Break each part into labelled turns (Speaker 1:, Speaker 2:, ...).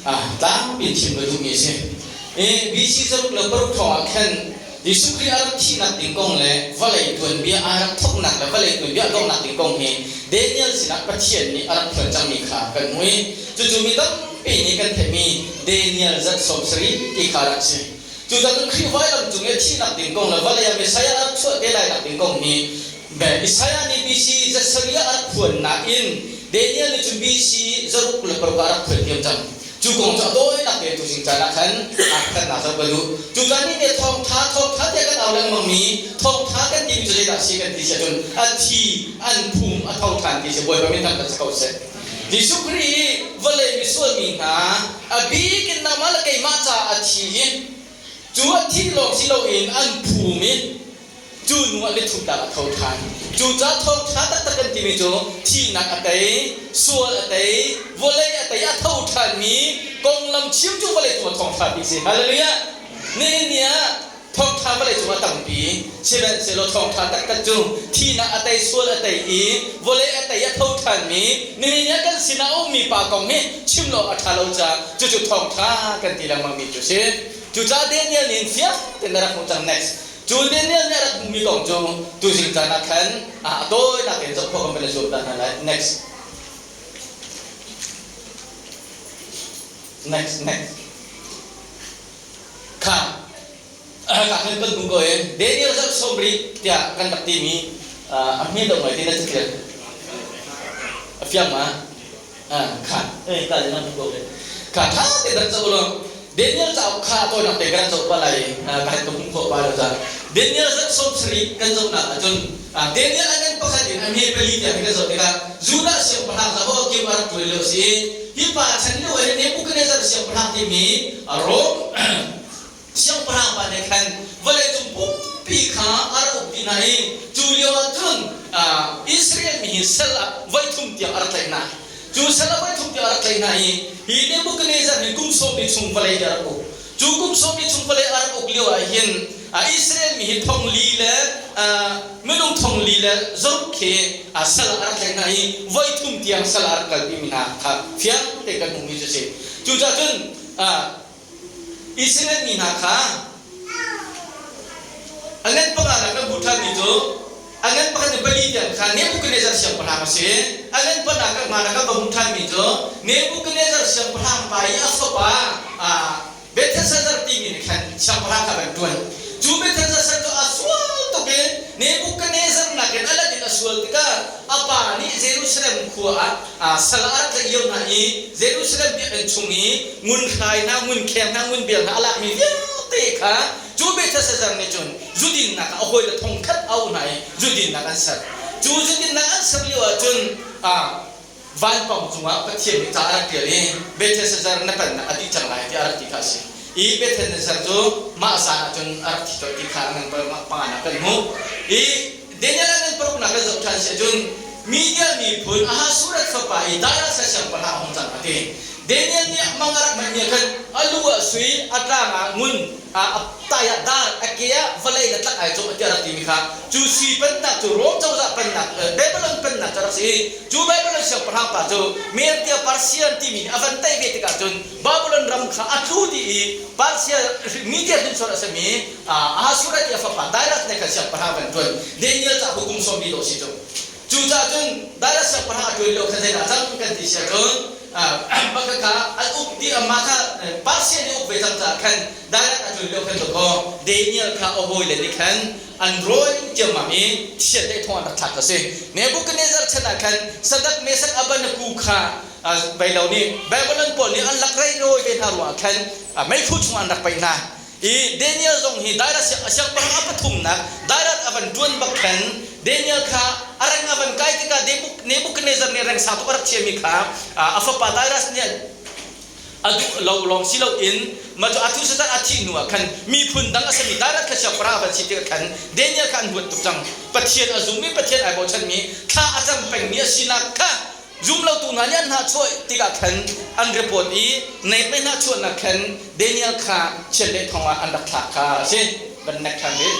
Speaker 1: Tlangpi in chim ka duhmi a si. BC 606 thawng ah khan Jesuh Khrih a rak thihnak ding kong le vawlei tuanbia aa rak thawknak le vawlei tuanbia a donghnak ding kong hi Daniel sinah Pathian nih a rak phuan cangmi kha kan hmuh i cucu mi tampi nih kan theihmi Daniel zarh 70 ti kha a rak si. Cucaah Khrih vailam cung i a thihnak ding kong le vawlei ah Messiah a rak chuah te lainak ding kong hi Isaiah nih BC 900 ah a rak phuan nain Daniel nih cun BC 606 ah a rak phuan diam cang. Cu kong cu a tawinak te tuzing caan ah khan khannak zoh ka duh. Cu caan nih nih thawngtha thawngtha tiah kan au lengmang mi thawngtha kan timi cu zeidah a si kan ti si ahcun a thi an phum a tho ṭhan ti si Bawipa min thangṭhat si ko seh. Jesuh Khrih hi vawlei misual mi hna a bik in nangmah le keimah caah a thi i cu a thih lawng si loin an phum i Cu hnu ah lithumnak a tho ṭhan. Cucaah thawngṭha taktak kan timi cu thihnak a tei, sual a tei, vawlei a tei, a tho ṭhanmi konglam chim cu vawlei cungah thawngṭha ti si. Hallelujah! Nihin ni ah thawngṭha vawlei cungah tampi sihmanhsehlaw thawngṭha taktak cu thihnak a tei, sual a tei i vawlei a tei, a tho ṭhanmi nihin ni ah kan sinah a ummi pa kong hi chim lo a ṭha lo caah cucu thawngṭha kan ti lengmangmi cu a si. Cucaah Daniel nih fiang tein a rak hmuh cang. Next. Cu Daniel nih a rak hmuhmi kong cu tuzing caan ah khan a tawinak in zoh khawh kan van i zuam ta hna lai. Next. Next, next. Kha ka khan kan hmu ko i Daniel zoh som rih tiah kan rak timi a hme deuh ngai ti na catial. A fiang ma? Kha eh ka nan hmu ko kha tha te dan zoh law Daniel cauk kha tawinak te kan zoh pa lai ka han ka hmuh khawh pa lo ca Daniel zat 70 kan zohnak ahcun Daniel an kan pakhat in a hme pali tiang kan zoh tikah Judah siangpahrang Jehoiakim a rak tuan lio si hi pa chan lio ah Nebuchadnezzar siangpahrang timi Rome siangpahrang pa nih khan vawleicung pumpi kha a rak uk dih hna i cu lio ah cun Israel mi hi sal ah voi thum tiang a rak tlaih hna. Cu sal ah voi thum tiang a rak tlaih hna i hi Nebuchadnezzar nih kum sawm li chung vawlei hi a rak uk. Cu kum sawm li chung vawlei a rak uk lio ah hin Israel mi hi thong li le minung thong li le zaruk khi sal ah a rak tlaih hna i voi thum tiang sal ah a rak kalpi mi hna kha fiang tein kan hmuhmi cu a si. Cucaah cun Israel mi hna kha a ngan panga nak kan hmuh ṭhanmi cu a ngan pakhat in pali tiang kha Nebuchadnezzar siangpahrang a si. A ngan panga kan hmaan ah kan va hmuh ṭhanmi cu Nebuchadnezzar siangpahrang pa i a fapa Belteshazzar timi nih khan siangpahrang kha a van ṭuan. Cu Belteshazzar cu a sual tuk i Nebuchadnezzar nakin a lat in a sual tikah a pa nih Jerusalem khua ah sal a rak tlaih lio hna i Jerusalem biakinn chung i ngunhrai hna, ngunkheng hna, ngunbel hna a lakmi vialte kha cu Bethesazar nih cun zudinnak ah a hawile thongkhat a auh hna i zudinnak an ser. Cu zudinnak an ser lio ah cun vanpang cungah Pathian nih ca a rak ṭial i Bethesazar na pennak a dih cang lai tiah a rak ti kha a si. I Bethesazar cu mah zan ah cun a rak thi colh ti kha ngan panganak kan hmuh. I Daniel ah nan paruknak kan zoh ṭhan si ahcun Media miphun Ahasuerus fapa i Darius siangpahrang a hung cang a ti. Daniel nih mang a rak manh mi ah khan a lu ah sui, a tlang ah ngun, a tai ah dar, a ke ah vawlei le tlak ai cawh tiah a rak timi kha cu sui pennak cu Rom cozah pennak Babylon pennak cu a rak si i cu Babylon siangpahrang pa cu Media Persian timi nih a van tei ve tikah cun Babylon ram kha a tlu dih i Persia Media hrinsor a simi Ahasuerus i a fapa Darius nih khan siangpahrang van ṭuan. Daniel caah hukum sawmli dawh si cu. Cucaah cun Darius siangpahrang a ṭuan lio khan zeidah a cang kan ti si ahcun mah kha an uk dih mah kha Persia nih uk ve cang caah khan Darius a ṭuan lio khan dawkaw Daniel kha a hawile nih khan an rawi ciammam i chiat thong an rak thlak a si. Nebuchadnezzar chan ah khan Sadak, Mesak, Abednego kha bei lo nih Babylon pawl nih an lak rei rawi ve hna ruangah khan meiphu chungah an rak paih hna. I Daniel zong hi Darius siangpahrang a pathumnak Darius a van ṭuan bak khan Daniel kha a reng a van kai tikah Nebuchadnezzar nih reng sang tuk a rak chiami kha a fapa Darius nih a duh lo lawng si loin mah cu Artaxerxes a thih hnu ah khan miphun dang a simi Darius kha siangpahrang a van si tikah khan Daniel kha an huat tuk cang. Pathian a zummi Pathian ai bochanmi thla a cam pengmi a sinak kha Zumlotu hna nih an hnahchuah tikah khan an report i nek le hnahchuahnak khan Daniel kha chiandeih thong ah an rak thlak kha a si. Van nek ṭhan rih.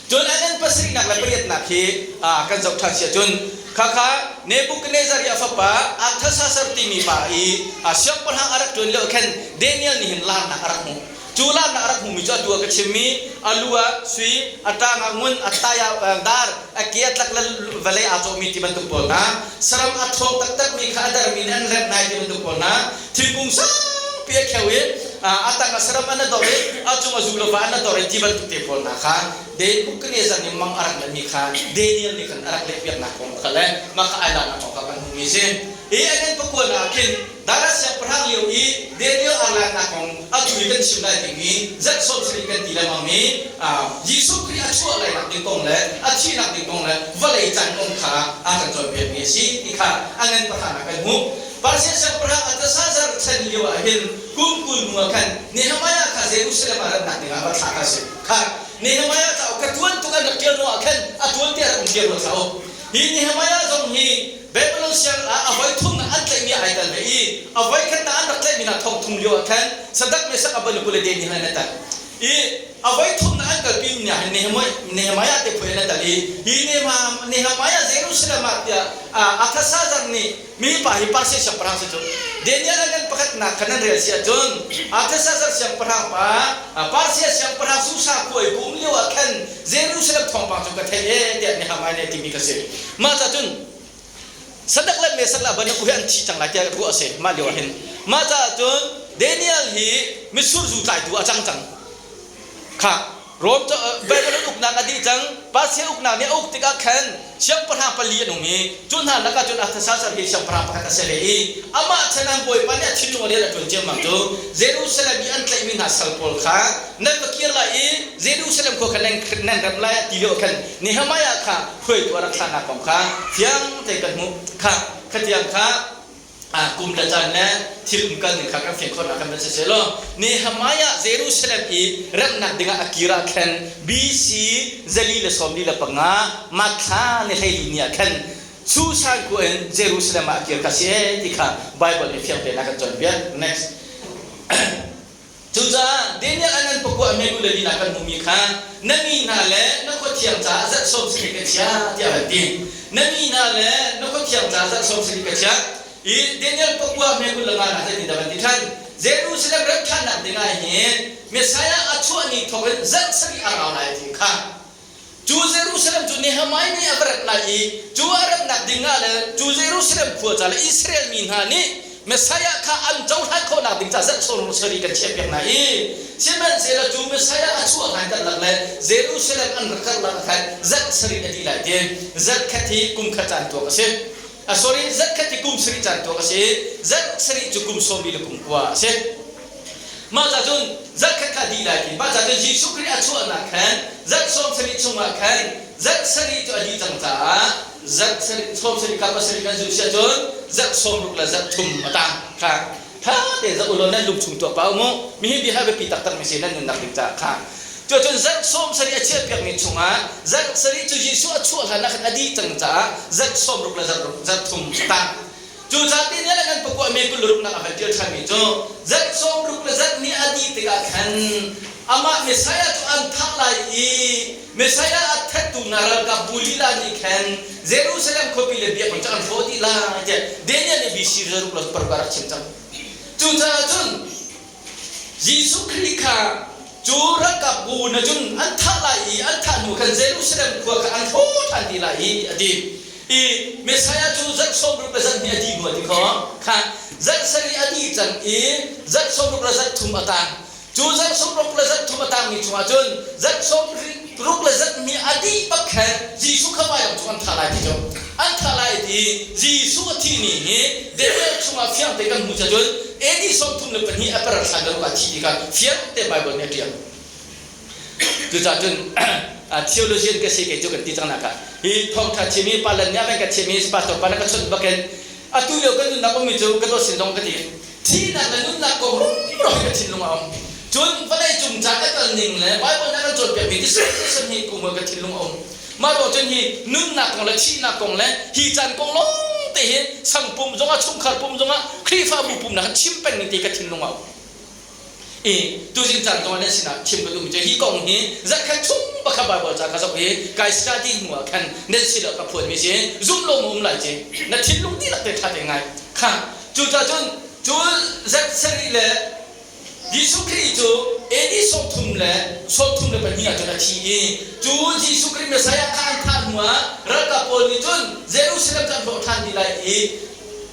Speaker 1: Cun an pasarihnak le pariatnak hi kan zoh ṭhan si ahcun Khakha Nebuchadnezzar i a fapa Arthasasar timi pa i siangpahrang a rak ṭuan lio khan Daniel nih hin laarnak a rak hmuh. Cu laarnak a rak hmuhmi cu atu ah ka chimmi a lu ah sui, a ṭang ah ngun, a tai ah dar, a ke a tlak le vawlei aa cawhmi ti bantuk pawl hna, saram a ṭhawng taktakmi kha a dermi nih an remh nai ti bantuk pawl hna, thingkung sangpi a kheu i a tang ah saram an a dor i a cung a zu le va an a dor i ti bantuk te pawl hna kha Nebuchadnezzar nih mang a rak lehmi kha Daniel nih khan a rak lehpiaknak kong kha le mah kha ai laknak kong kha kan hmuhmi a si. Hi a kan pakuan ah khin Darius siangpahrang lio i Daniel aa laknak kong atu i kan chim lai dingmi zarh 90 kan ti lengmangmi Jesuh Khrih a chuah lainak ding kong le a thihnak ding kong le vawlei caan kong kha a kan cawnpiakmi a si ti kha a ngan pahrang ah kan hmuh. Persia siangpahrang Artaxerxes chan lio ah hin kum 20 hnu ah khan Nehemiah kha Jerusalem ah ratnak dingah va thlah kha a si. Kha Nehemiah cauk kha tuan tuk an rak ṭial ruangah khan a tuan te a rak um ṭial rua cauk. Hi Nehemiah zong hi Babylon siang ah a voi thumnak an tlaihmi ah ai tel ve i a voi khatnak an rak tlaihmi hna thong thum lio ah khan Sadak Mesak Abednego le Daniel an i tel. I a voi thumnak an kalpi mi ah hin Nehemiah te phu in an tel i hi Nehemiah Jerusalem ah tiah Artaxerxes nih Mi pa hi Persia siangpahrang si cu. Daniel an kan pakhatnak khan nan rel si ahcun Artaxerxes siangpahrang pa Persia siangpahrang Susa khua i kum lio ah khan Jerusalem thawngpang cu ka theih ee tiah Nehemiah nih a timi kha si. Mah ca cun Sadak le Mesak le Abednego hi an thi cang lai tiah ruah a si mah lio ah hin. Mah caah cun Daniel hi mitsur zu tlaitu a cang cang. Kha Rom cu Babylon uknak a dih cang. Persia uknak nih a uk tikah khan siangpahrang pali an um i cu hna lakah cun Artaxerxes hi siangpahrang pakhat a si ve i amah chan ah Bawipa nih a thinlung a rian a ṭuan ciammam cu Jerusalem i an tlaihmi hna sal pawl kha nan va kir lai i Jerusalem khua kha nan remh lai a ti lio khan Nehemiah kha hruaitu a rak thlahnak kong kha fiang tein kan hmuh. Kha khatiang kha kum le caan le thil umkal ning kha kan fian khawhnak kan van si seh law Nehemiah Jerusalem i remhnak dingah a kir ah khan BC 445 March thla ni 14 ni ah khan Susan khua in Jerusalem ah a kir kha si ee ti kha Bible nih fiang tein a kan cawnpiak. Next. Cucaah Daniel an an pakua melu le lila kan hmuhmi kha na mi hna le na khua thiang caah zarh 90 ka chia tiah a van ti. Na mi hna le na khua thiang caah zarh 90 ka chia. I Daniel pakua me 25 nak zeitindah van ti ṭhan? Jerusalem ram ṭhannak dingah hin Messiah a chuah ni thawk in zarh sarih a rau lai ti kha. Cu Jerusalem cu Nehemiah nih a va rat lai i cu a ratnak ding ah le cu Jerusalem khua ca le Israel mi hna nih Messiah kha an cohlan khawhnak ding ca zarh 70 kan chiahpiak hna i sihmanhsehlaw cu Messiah a chuah hlan karlak le Jerusalem an rak karlak ah khan zarh sarih a dih lai ti zarh khat hi kum khat caan tuak a si. A sorry, zarh khat hi kum sarih caan tuak a si. Zarh sarih cu kum sawmi le kum kua a si. Mah ca cun zarh khat kha dih lai ti. Mah ca cun Jesuh Khrih a chuahnak khan zarh 70 chungah khan zarh sarih cu a dih cang caah zarh sarih 70 kha pasarih kan zulh si ahcun zarh 60 le zarh thum a tang kha tha te za ulaw nan lung chung tuah pa mu mihi bia biapi taktak mi si nan nunnak ding caah kha cuacun zarh 70 a chiahpiakmi chungah zarh sarih cu Jesuh a chuah hlan ah khan a dih cang caah zarh 60 le zarh thum a tang. Cucaah ti nih nan pakua me 26 nak a van ṭial ṭhanmi cu zarh 60 le zarh ni a dih tikah khan amah Messiah cu an thah lai i Messiah a thattu hna ralkap bu lila nih khan Jerusalem khuapi le biakinn cu an hrawh dih lai tiah Daniel nih BC 606 a rak chim cang. Cucaah cun Jesuh Khrih kha cu ralkap bu na cun an thah lai i an thah hnu khan Jerusalem khua kha an hrawh ṭhan dih lai i a ti. I Messiah cu zarh 60 le zarh hnih a dih hnu a ti kho. Kha zarh sarih a dih cang i zarh 60 le zarh thum a tang. Cu zarh 60 le zarh thum a tangmi chungah cun zarh 60 le zarh hnih a dih bak khan Jesuh kha vailam cung an thah lai ti cu. An thah lai ti Jesuh a thih ni hi Daniel chungah fiang te kan hmuh cun AD 32 a parar thla daruk ah thi ti kha fiang te Bible nih a ṭial. Cucaah cun theologian ka si kei cu kan ti cang nak ah hi thawngṭha chimi pa lan nih a kan ka chimi pastor pa na ka chawnh bakin atu lio kan nunnak ummi cu ka dawt sin zong ka ti thihnak le nunnak kong rumro hi ka thinlung a um cun vawlei cung ca ka kal ning le Bible nih a kan cawnpiakmi dissertation hi kum ka thinlung a um Mah ruang cun hi nunnak kong le thihnak kong le hi caan kong lawng te hi sang pum zongah chungkhar pum zongah Khrihfabu pumnak chim peng ning ti ka thinlung a um. I tuzing caan zong ah nan sinah chim ka duhmi cu hi kong hi zarhkhat chung pakhat Baibal ca ka zoh i kai study hnu ah khan nan sinah ka phuanmi si. Zum lo ma um lai ci. Na thinlung dihlak te ṭha te ngai. Kha cucaah cun cu zarh sarih le Jesuh Khrih cu AD 34 ah cun a thi i cu Jesuh Khrih Messiah kha an thah hnuah ralkap pawl nih cun Jerusalem cu an hrawh ṭhan dih lai i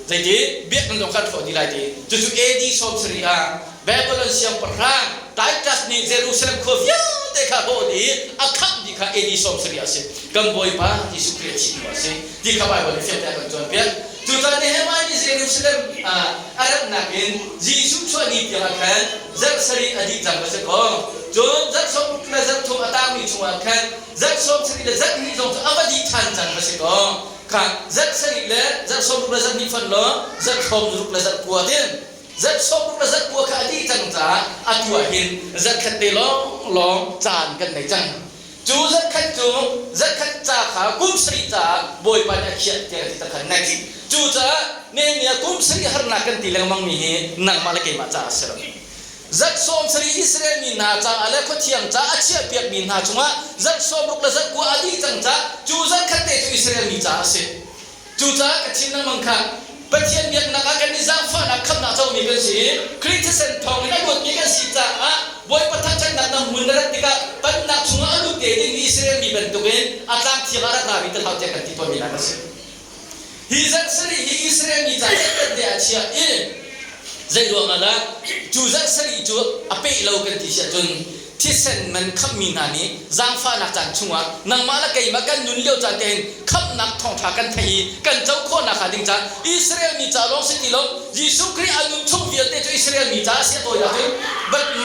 Speaker 1: zeiti biakinn zong kha an hrawh dih lai ti cucu AD 70 ah Babylon siangpahrang Titus nih Jerusalem khua vialte kha a hrawh dih i a khangh dih kha AD 70 ah a si. Kan Bawipa Jesuh Khrih a thih hnu ah a si ti kha Baibal nih fiangte a kan cawnpiak. Cucaah Nehemiah nih Jerusalem ah a ratnak in Jesuh chuah ni tiangah khan zarh sarih a dih cang va si kaw, cun zarh sawmruk le zarh thum a tangmi chungah khan zarh sawm sarih le zarh hnih zong cu a va dih ṭhan cang va si kaw, kha zarh sarih le zarh sawmruk le zarh hnih fonh law zarh sawmruk le zarh kua tin zarh sawmruk le zarh kua kha a dih cang caah atu ah hin zarh khat te lawnglawng caan kan nei cang. Cu zarhkhat cu zarhkhat ca kha kum sarih caah Bawipa nih a khiah tiah ti takhan next. Cucaah Nehemiah kum sarih harnak kan ti lengmang mi hi nangmah le keimah caah a si lo. Zarh sawm sarih Israel mi hna caah le khuathiang caah a chiahpiakmi hna chungah zarh sawmruk le zarh kua a dih cang caah cu zarhkhat te cu Israel mi caah a si. Cucaah ka chim lengmang kha Pathian biaknak ah kan i zaangfahnak khamhnak comi kan si i Khrih thisen thawngin a luatmi kan si caah Bawipa thangṭhatnak na hmun na rat tikah pannak chungah a lut te dingmi Israel mi bantukin a tlang thiang ah rak rami te hau tiah kan ti tawnmi hna kan si. Hi zarh sarih hi Israel mi ca zeihmanh te ah chiah i zei ruangah dah cu zarh sarih cu a peh lo kan ti si ahcun thisen man khamhmi hna nih zaangfahnak caan chungah nangmah le keimah kan nun lio caan te hin khamhnak thawngṭha kan theih i kan co khawhnak hnga ding caan Israel mi ca lawng si ti lo Jesuh Khrih a nun chung vialte cu Israel mi ca a si a tawinak cun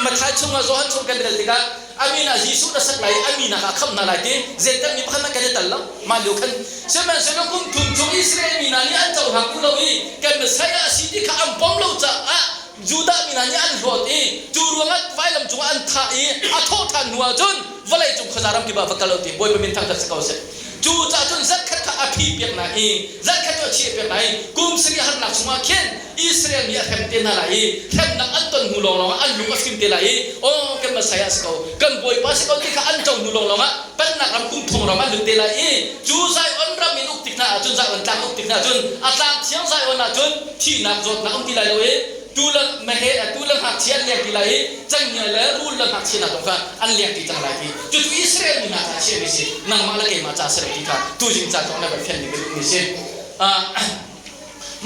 Speaker 1: Matthai chungah Johan chung kan rel tikah a min ah Jesuh na sak lai i a min ah khamh hna lai ti Jentail mi pakhat hmanh kan i tal lo mah lio khan sihmanhsehlaw kum thum chung Israel mi hna nih an cohlang duh lo i kan Messiah a si ti kha an pom lo caah Judah mi hna nih an hlawt i cu ruangah vailam cungah an thah i a thawh ṭhan hnu ahcun vawlei cung khuaza ram kip ah va kal u ti Bawipa min thangṭhat si ko seh. Cu caah cun zarhkhat kha a phi piak hna i zarhkhat cu a chiah piak hna i kum sarih harnak chungah khin Israel mi a hrem te hna lai i hremnak an ton hnu lawnglawng ah an lung a fim te lai i aw kan Messiah si ko kan Bawipa si ko ti kha an co hnu lawnglawng ah pennak ram kum thong ram an lut te lai i cu Zion ram in uk tik hna ahcun Zion tlang uk tik hna ahcun a tlang thiang Zion ahcun thihnak zawtnak um ti lai lo i tu le meheh tu le ngakchia an leng ti lai i cenghngia le rul le ngakchia hna zong kha an leng ti cang lai ti cucu Israel mi hna ca chiahmi si nangmah le keimah ca si lo ti kha tuzing ca zong na van fian ding ka duhmi si.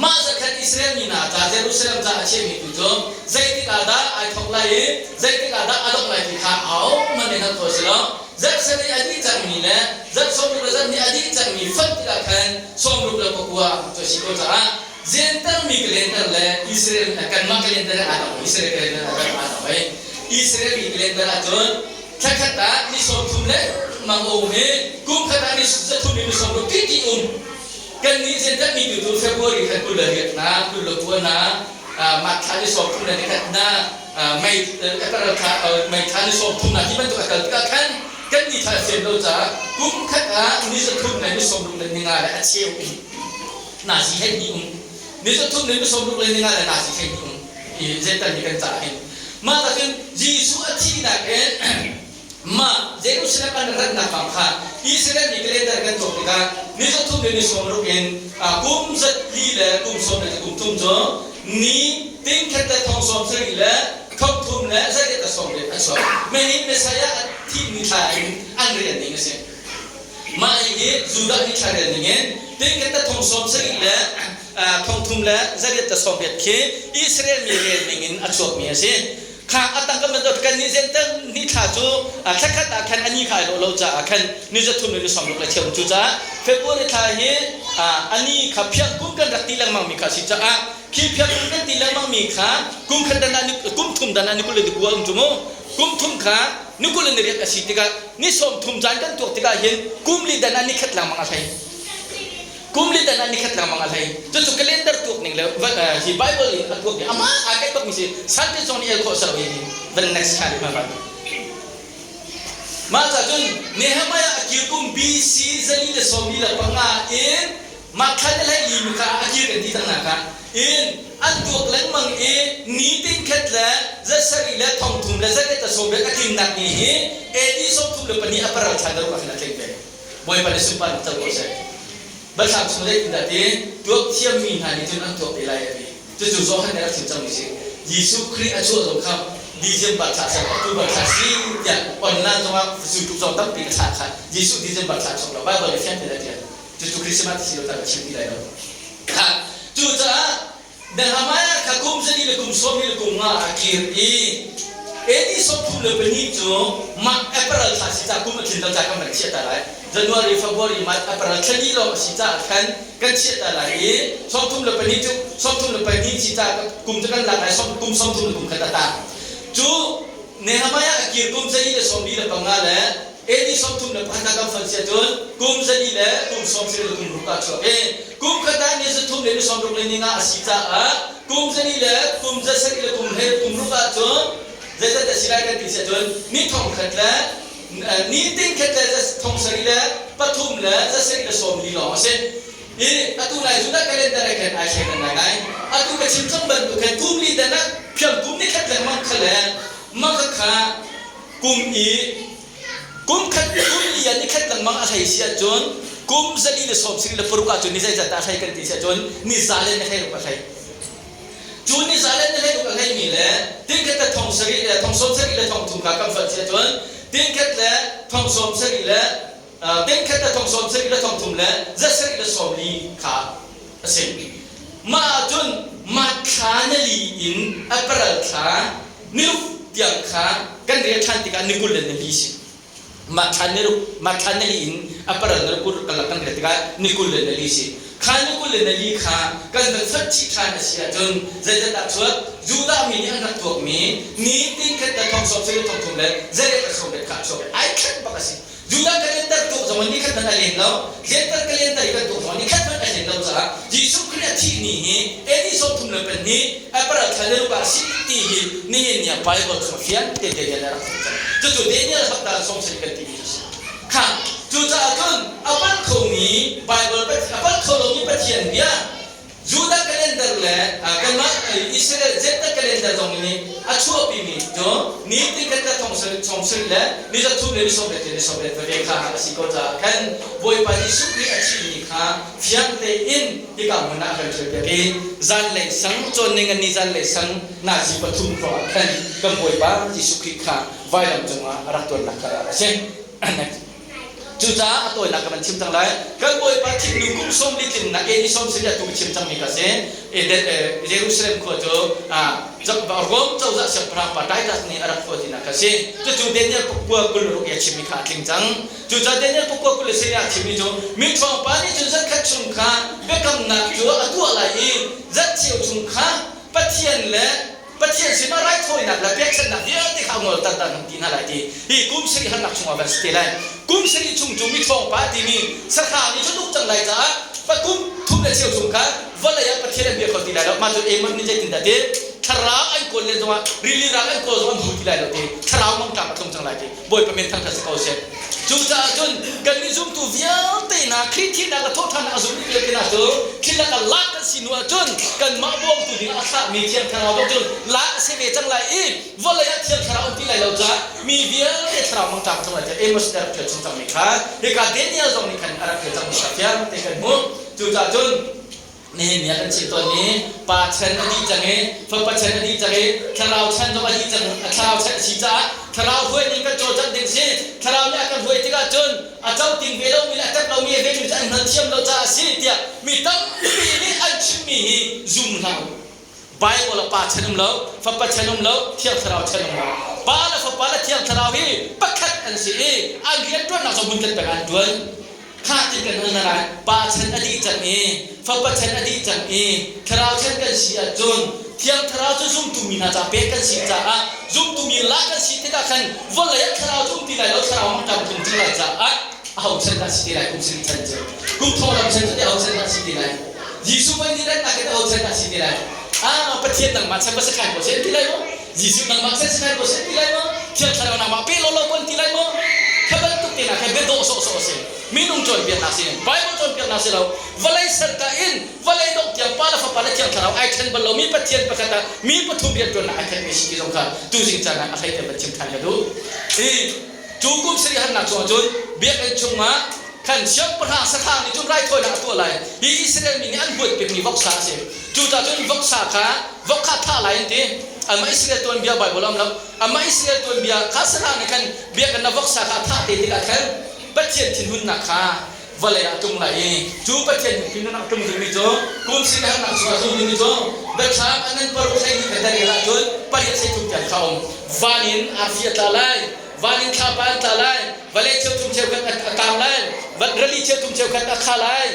Speaker 1: Mah zakhat Israel mi hna ca Jerusalem ca a chiahmi tu cu zeitik ah dah ai thawk lai i zeitik ah dah a dongh lai ti kha ahohmanh nih hngalh khawh a si lo. Zarh sarih a dih cangmi le zarh sawmruk le zarh hnih a dih cangmi fonh tikah khan sawmruk le pakua cu a si ko caah Jentail mi calendar le Israel kanmah calendar he aa dang Israel calendar aa dang aa dang i Israel mi calendar ahcun thlakhat ah ni 30 le mang a um i kum khat ah ni 30 in ni 60 ti ti um. Kannih Jentail mi tu cu February khan 28 na 29 na March thla ni 30 le ni khat na May April thla May thla ni 30 na ti bantuk a kal tikah khan kan ni thla fian lo caah kum khat ah ni 30 le ni 60 le ni nga le a cheu um nazi hei ni um ni 30 le ni 60 le ni nga le nazi hei ni um i Jentail mi kan caah hin mah ta cun Jesuh a thihnak in Mah Jerusalem an ratnak kong kha Israel mi calendar kan cawk tikah ni 30 le ni 60 in kum zat li le kum sawm le kum thum cu ni ting khat le thong sawm sarih le thong thum le zeizat a sawm riat a chuak. Mah Messiah a thih ni thla in an rian ning a si. Mah hi Judah ni thla rian ning in ting khat le thong sawm sarih le thong thum le zariat le sawm riat khi Israel mi rel ning in a chuakmi a si. Kha a tangka man kan nih zen ni thla cu thla khat ah khan ani kha ai lawh lo caah khan ni 30 le ni 60 le cheu cu caah February thla hi ani kha phiang kum kan rak ti lengmang mi kha si caah khi phiang kum kan ti lengmang mi kha kum khat dan ah kum thum dan ah ni kul le ni kua um cu mu kum thum kha ni kul le ni riat a si tikah ni sawm thum caan kan tuak tikah hin kum li dan ah ni khat lengmang a hlei. Kum li tan ah nikhat lengmang a hlei. Cucu calendar tuak ning le hi Bible in a tuak ning amah aa keih bak mi si. Scientist zong nih el khawh salo hi the next kind of right. Mah ca cun Nehemiah a kir kum BC 445 in mah thla le hlei li mi kha a kir kan ti cang na kha in an tuak lengmang i ni ting khat le zasarih le thongthum le zakhat le sawmriat a tlinnak ni hi AD 32 a paral thla daruk ah khan a tling ve. Bawipa nih sunparnak co ko seh. Biathlam chung zeitindah ti tuak thiammi hna nih cun an tuak te lai a ti. Cucu Johan nih a rak chim cangmi si. Jesuh Khrih a chuah zong kha December thla si, October thla si tiah online zongah YouTube zong tampi ka thlah kha Jesuh December thla chuak lo Bible nih fiang tein a ṭial. Cucu Christmas si lo ta ka chim ti lai lo. Kha cucaah Nehemiah kha kum zali le kum sawm le kum nga a kir i AD 32 cu mah April thla si ca kum a tlin lo ca kan van chiah ta lai. January, February, March, April thla li lawng a si caah khan kan chiah ta lai i 32 cu 32 si ca kum cu kan lak lai kum sawm thum le kum khat a tang. Cu Nehemiah a kir kum zali le sawm li le panga le AD 31 ah kan fon si ahcun kum zali le kum sawm sarih le kum ruk ah chuak i kum khat ah ni zathum le ni sawm ruk le ni nga a si caah kum zali le kum zasarih le kum hlei kum ruk ahcun zeizat a si lai kan ti si ahcun ni thong khat le ni ting khat le thong sarih le pathum le zasarih le sawm li lawng a si. I atu lai Judah calendar ah khan ai thleidan ngaingai. Atu ka chim cang bantuk khan kum li dan ah phiang kum ni khat lengmang kha le mah kha kum i kum khat kum li ah ni khat lengmang a hlei si ahcun kum zali le sawm sarih le paruk ahcun ni zeizat dah a hlei kan ti si ahcun ni za le ni hlei ruk a hlei. Cu ni za le ni hlei ruk a hleimi le tingkhat le thong sarih le thong sawm sarih le thong thum kha kan fonh si ahcun tingkhat le thong sawm sarih le tingkhat le thong sawm sarih le thong thum le za sarih le sawm li kha a si. Mah ahcun mah thla na li in April thla niruk tiang kha kan rel ṭhan tikah ni 20 le ni li si. Mah thla niruk mah thla nili in April na kur kan kan rel tikah ni 20 le ni li si. Kha ni 20 le ni li kha kan van fonh chih ṭhan a si ahcun zeidah dah chuak Judah mi nih an rak tuakmi ni tin khat le thong sawm sarih thong thum le zeirek le sawm riat kha a chuak i ai khat bak a si. Judah calendar tuak zong in nikhat hmanh a len lo. Gentile calendar i kan tuak zong nikhat hmanh a len lo caah Jesuh Khrih a thih ni hi AD 32 April thla le ruk ah a si ti hi nihin ni ah Bible chung fiang te Daniel a rak theih cang. Cucu Daniel hapta sawmsarih kan timi cu a si. Kha cucaah cun a palh khomi Bible a palh kho lomi Pathian bia Judah calendar le kanmah Israel Gentile calendar zong nih a chuahpimi cu ni tingkhat le thong sarih thong sarih le ni zathum le ni sawm le ni sawm le veve kha a si ko caah khan Bawipa Jesuh Khrih a thihmi kha fiang tein hika hmun ah a kan ṭhialpiak i zanlei sang cawn ning ni zanlei sang nazi pathum hrawng ah khan kan Bawipa Jesuh Khrih kha vailam cungah a rak tuannak kha a si. Cucaah a tawinak ka van chim cang lai. Kan Bawipa thihnu kum sawm li tlinnak AD sawm sarih atu ka chim cangmi ka si. Jerusalem khua cu Rom cozah siangpahrang pa Titus nih a rak khua tinak ka si. Cucu Daniel pakua 26 i a chimmi kha a tling cang. Cucaah Daniel pakua 23 a chimmi cu miṭhawng pa nih cun zarhkhat chung kha biakamnak cu a tuah lai i zarhcheu chung kha Pathian le Pathian sinah raithawinak le pekchanhnak vialte kha a ngolter ta hna ti hna lai ti hi kum sarih harnak chungah van si te lai. Kum sarih chung cu miṭhawngpa timi sahrang nih cun uk cang lai caah kum thum le cheu chung kha vawlei ah Pathian an bia kho ti lai lo. Mah cu Amos nih zeitindah ti thlarau an kawl len zongah rili ral an kawl zong an hmu ti lai lo ti thlarau mangṭam a tlung cang lai ti Bawipa min thangṭhat si ko seh. Cucaah cun kannih zumtu vialte hna Khrih thihnak le thawhṭhannak a zummi vialte hna cu thil lakah lak kan si hnu ahcun kanmah bawmtu dingah a thlahmi Thiang Thlarau bang cun lak a si ve cang lai i vawlei ah Thiang Thlarau um ti lai lo caah mi vialte thlarau mangṭam a tlung lai tiah Amos nih a rak ṭial chung cangmi kha hika Daniel zong nih khan a rak ṭial cangmi kha fiang tein kan hmuh. Cucaah cun Nihin ni ah kan chim tawnmi pa chan a dih cang i fapa chan a dih cang i thlarau chan zong a dih cang a thlarau chan a si caah thlarau hruai ning kan cawlcangh ding si thlarau nih a kan hruai tikah cun a co ting ve lomi le a tep lomi a vemi cu an hngalthiam lo caah a si tiah mi tampi nih an chimmi hi zum hlah u. Bible ah pa chan um lo fapa chan um lo thiang thlarau chan um lo pa le fapa le thiang thlarau hi pakhat an si i an rianṭuannak zong hmun khat peng an ṭuan Kha ti kan hal na lai. Pa chan a dih cang i Fapa chan a dih cang i Thlarau chan kan si ahcun Thiang Thlarau cu zumtu mi hna ca pek kan si caah zumtu mi lak kan si tikah khan vawlei ah Thlarau cu um ti lai lo Thlarau mangṭam tlung cang lai caah aho chan dah si te lai kum sarih chan cu kum thonglam chan cu aho chan dah si te lai Jesuh voi ni ratnak in aho chan dah si te lai ah Pathian nangmah chan va si thlai ko seh ti lai maw Jesuh nangmah chan si thlai ko seh ti lai maw Thiang Thlarau nangmah pe law law ko an ti lai maw? Kha bantuk te hna kha bia dawh sawhsawh a si. Minung cawnpiaknak si. Bible cawnpiaknak si lo. Vawlei serka in vawlei dongh tiang Pa le Fapa le Thiang Thlarau ai ṭhen bal lomi Pathian pakhat ah mi pathum rianṭuannak ai khatmi si ti zong kha tuzing caan ah a hlei te van chim ṭhan ka duh. I cu kum sarih harnak chungah cun biakinn chungah khan siangpahrang sahrang nih cun raithawinak a tuah lai. Hi Israel mi nih an huat bikmi voksa a si. Cucaah cun voksa kha vok kha thah lai an ti. Amah Israel tuanbia Bible am lo. Amah Israel tuanbia kha sahrang nih khan biakinn ah voksa kha a thah te tikah khan Pathian thinhunnak kha vawlei ah a tlung lai i cu Pathian thinhunnak a tlung dingmi cu kum sin harnak chungah a tlung dingmi cu biathlam an nan paruk 12 kha daniel ahcun pariat 13 tiang kha um. Van in arfi a tla lai, van in thlapa an tla lai, vawlei cheuthum cheukhat a tang lai, rili cheuthum cheukhat a kha lai.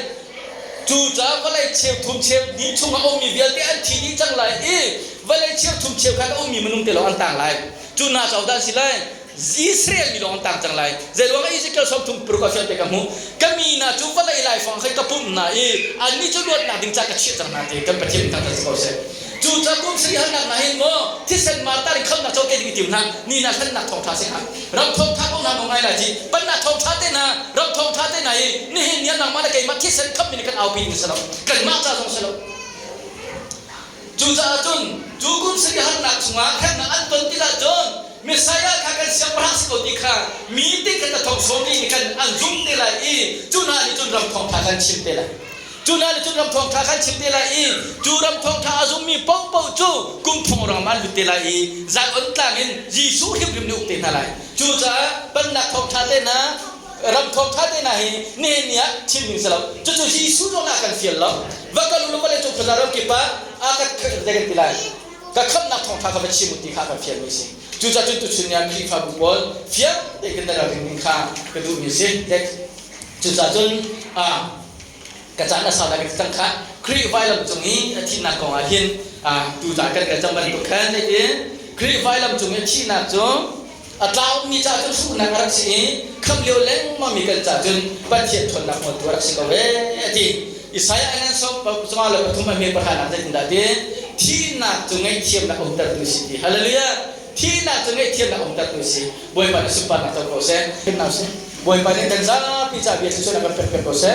Speaker 1: Cucaah vawlei cheuthum cheu ni chungah a ummi vialte an thi dih cang lai i vawlei cheuthum cheukhat a ummi minung te lawng an tang lai. Cu hna cu ahodah an si lai? Israel mi lawng an tang cang lai. Zeiruang ah Ezekiel 36 ah fiangte ka hmuh. Ka mi hna cu vawlei laifang khan ka pumh hna i annih cu luatnak ding ca ka chiah cang hna ti kan Pathian thangṭhat si ko seh. Cu ca kum sarih halnak hna hin maw thisen martar in khamnak co te ding i tim hna ni hna hlannak thawngṭha si hnga. Ram thawngṭha ko hna maw ngai lai ci pannak thawngṭha te hna ram thawngṭha te hna hi nihin ni ah nangmah le keimah thisen khammi nih kan aupi ding si lo. Kanmah ca zong si lo. Cucaah cun cu kum sarih harnak chungah hremnak an ton tikah cun Messiah kha kan siangpahrang si ko ti kha mi te khan a thong sawm nih khan an zum te lai i cu hna nih cun ram thawngṭha khan chim te lai. Cu hna nih cun ram thawngṭha khan chim te lai i cu ram thawngṭha a zummi paohpaoh cu kum thong ram an lut te lai i Zion tlang in Jesuh hrimhrim nih uk te hna lai. Cucaah pennak thawngṭha te hna ram thawngṭha te hna hi nihin ni ah chim ding si lo. Cucu Jesuh zong ah kan fial lo. Va kal u law vawleicung khuaza ram kip ah a ka zei kan ti lai. Ka khamhnak thawngṭha kha va chim u ti kha kan fialmi a si. Cucaah cun tuchun ni ah Khrihfabu pawl fiang tein kan ral ring ding kha ka duhmi a si. Cucaah cun ka caan a sau lai ka ti cang kha Khrih vailam cung i a thihnak kong ah hin tu caan kan kal cang bantuk khan zeitin Khrih vailam cung i a thihnak cu A tlaumi ca cu hruhnak a rak si i khamh lio lengmangmi kan ca cun Pathian ṭhawnnak hmualtu a rak si ko ee a ti. Isaiah in an sawm cungah le pathum a hme pahranak zeitindah ti? Thihnak cu ngaihthiamnak umtertu si ti. Hallelujah! Thihnak cu ngaihthiamnak umtertu si. Bawipa nih sunparnak co ko seh. Bawipa nih kan zapi ca bia thluachuahnak kan pek piak ko seh.